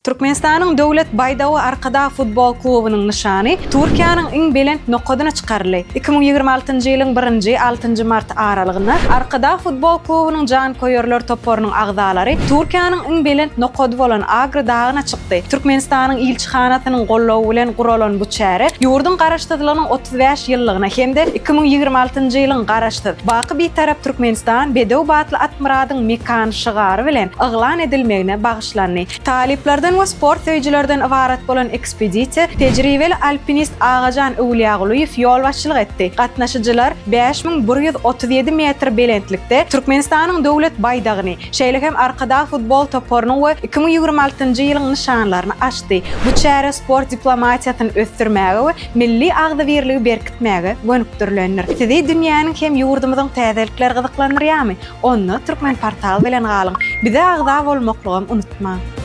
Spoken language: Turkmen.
Türkmenistanyň Döwlet baýdagy Arkadag futbol klubunyň nyşany Türkiýäniň iň belent nokadyna çykaryldy. 2026-njy ýylyň birinji, altynjy mart aralygynda Arkadag futbol klubunyň janköýerler toparynyň agzalary Türkiýäniň iň belent nokady bolan Agry dagyna çykdy. Türkmenistanyň ilçihanasynyň goldawy bilen guralan bu çäre ýurduň Garaşsyzlygynyň 35 ýyllygyna hem-de 2026-njy ýylyň Garaşsyz, baky Bitarap Türkmenistan bedew batly at-myradyň mekany şygary bilen yglan edilmegine bagyşlandy. Talyplardan we sport söýüjilerden ybarat bolan ekspedisiýa tejribeli alpinist Agajan Öwülýagulyýew ýolbaşçylyk etdi. Gatnaşyjylar 5137 metr belentlikde Türkmenistanyň Döwlet baýdagyny, şeýle hem Arkadag futbol toparynyň we 2026-njy ýylyň nyşanlaryny açdy. Bu çäre sport diplomatiýasyny ösdürmäge we milli agzybirligi berkitmäge gönükdirilendir. Sizi dünýäniň hem ýurdumyzyň täzelikleri gyzyklandyrýarmy? Onda Türkmenportal bilen galyň! Bize agza bolmaklygam unutmaň!